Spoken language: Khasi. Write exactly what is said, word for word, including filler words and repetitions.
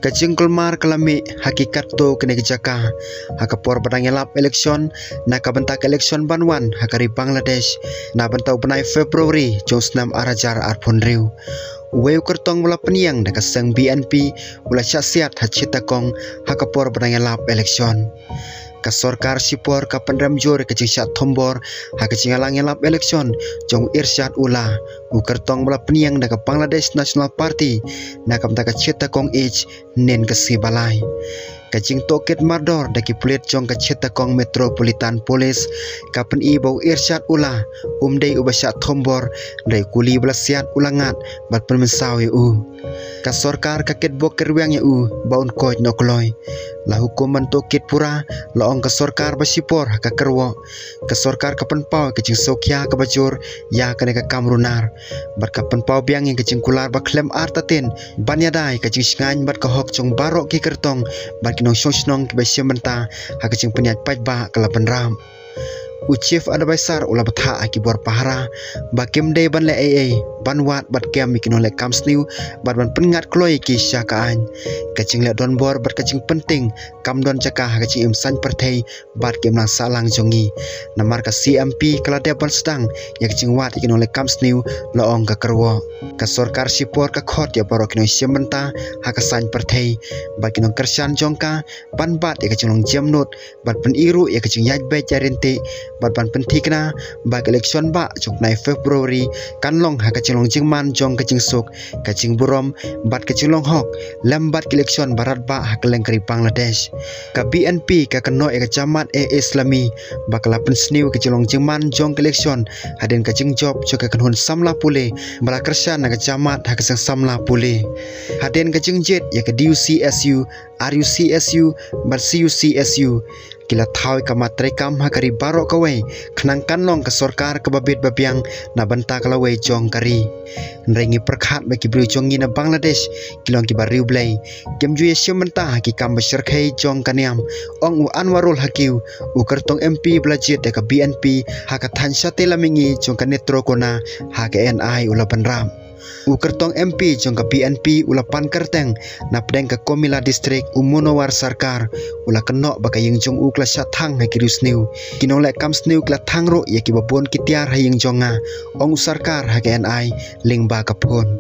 Ka jingkulmar ka la mih ha ki katto katne ki jaka ha ka por ba dang ïalap election na ka bynta ka election ban wan ha ka ri Bangladesh na bynta u bnai February jong u snem ar hajar arphew hynriew. Uwei u kyrtong ba la pynïeng da ka seng B N P u la shah siat ha Chittagong ha ka por ba dang ïalap election. Ka sorkar shipor ka pynrem jur ka jingshah thombor ha ka jingïalang ïalap election jong u Irshad Ullah, u kyrtong ba la pynïeng da ka Bangladesh National Party na ka bynta ka Chittagong East hynnin ka sngi ba lai. Ka jingtohkit mardor da ki pulit jong ka Chittagong Metropolitan Police ka pyni ba u Irshad Ullah um dei uba shah thombor, hynrei u kuli ba la siat u la ngat bad pynmynsaw ïa u. Ka sorkar ka kitbok kitrwiang ïa u ba un koit noh kloi. La hukum ban tohkit pura, la ong ka sorkar ba shipor ha ka kyrwoh. Ka sorkar ka pynpaw ïa ka jingsngewkhia kaba jur ïa kane ka kam runar bad ka pynpaw biang ïa ka jingkular ba khlem artatien ban ïada ïa ka jingshngaiñ bad ka hok jong baroh ki kyrtong bad ki nongshong shnong kiba shim bynta ha ka jingpynïaid paidbah ka la bynrap. U Chief Adviser u la bthah ha ki bor pahara ba kim dei ban leh ei ei ban wad bad kem ïa ki nongleh kam sniew bad ban pynngat kloi ïa ki sha ka aiñ. Ka jingleh donbor bad ka jingpynting kam don jaka ha ka jingim saiñ pyrthei bad ka imlang sahlang jong ngi. Namar ka C M P ka la dep ban sdang ïa ka jingwad ïa ki nongleh kam sniew, la ong ka kyrwoh. Ka sorkar shipor ka khot ïa baroh ki nongshim bynta ha ka saiñ pyrthei bad ki nongkyrshan jong ka ban bat ïa ka jinglong jemnud bad pyni ruh ïa ka jingïaid beit ïaid ryntih bad ban pynthikna ba ka election bah jong u bnai February kan long ha ka jinglong jingman jong ka jingsuk, ka jingburom bad ka jinglong hok lem bad ka election ba radbah ha kylleng ka ri Bangladesh. Ka B N P ka kynnoh ïa ka Jamaat-e Islami ba ka la pynsniew ïa ka jinglong jingman jong ka election hadien ka jingjop jong ka kynhun samla pule ba la kyrshan na ka Jamaat ha ka seng samla pule. Hadien ka jingjied ïa ka D U C S U, R U C S U bad C U C S U, ki la thaw ïa ka mat treikam ha ka ri baroh kawei khnang kan long ka sorkar kaba bit ba biang na bynta ka lawei jong ka ri. Hynrei ngi pyrkhat ba ki briew jong ngi na Bangladesh ki long kiba riewblei, kim ju ïashim bynta ha ki kam ba shyrkhei jong ka niam, ong u Anwarul Haque, u kyrtong M P ba la jied da ka B N P ha ka thaiñ Shatei Lammihngi jong ka Netrokona ha ka N I u la bynrap. U kyrtong M P jong ka B N P u la pan kyrteng na pdeng ka Comilla District, u Munawar Sarkar u la kynnoh ba ka ïing jong u ka la shah thang ha ki riewsniew. Ki nongleh kam sniew ki la thang ruh ïa kiba bun ki tiar ha ïing jong nga, ong u Sarkar ha ka N I lyngba ka phone.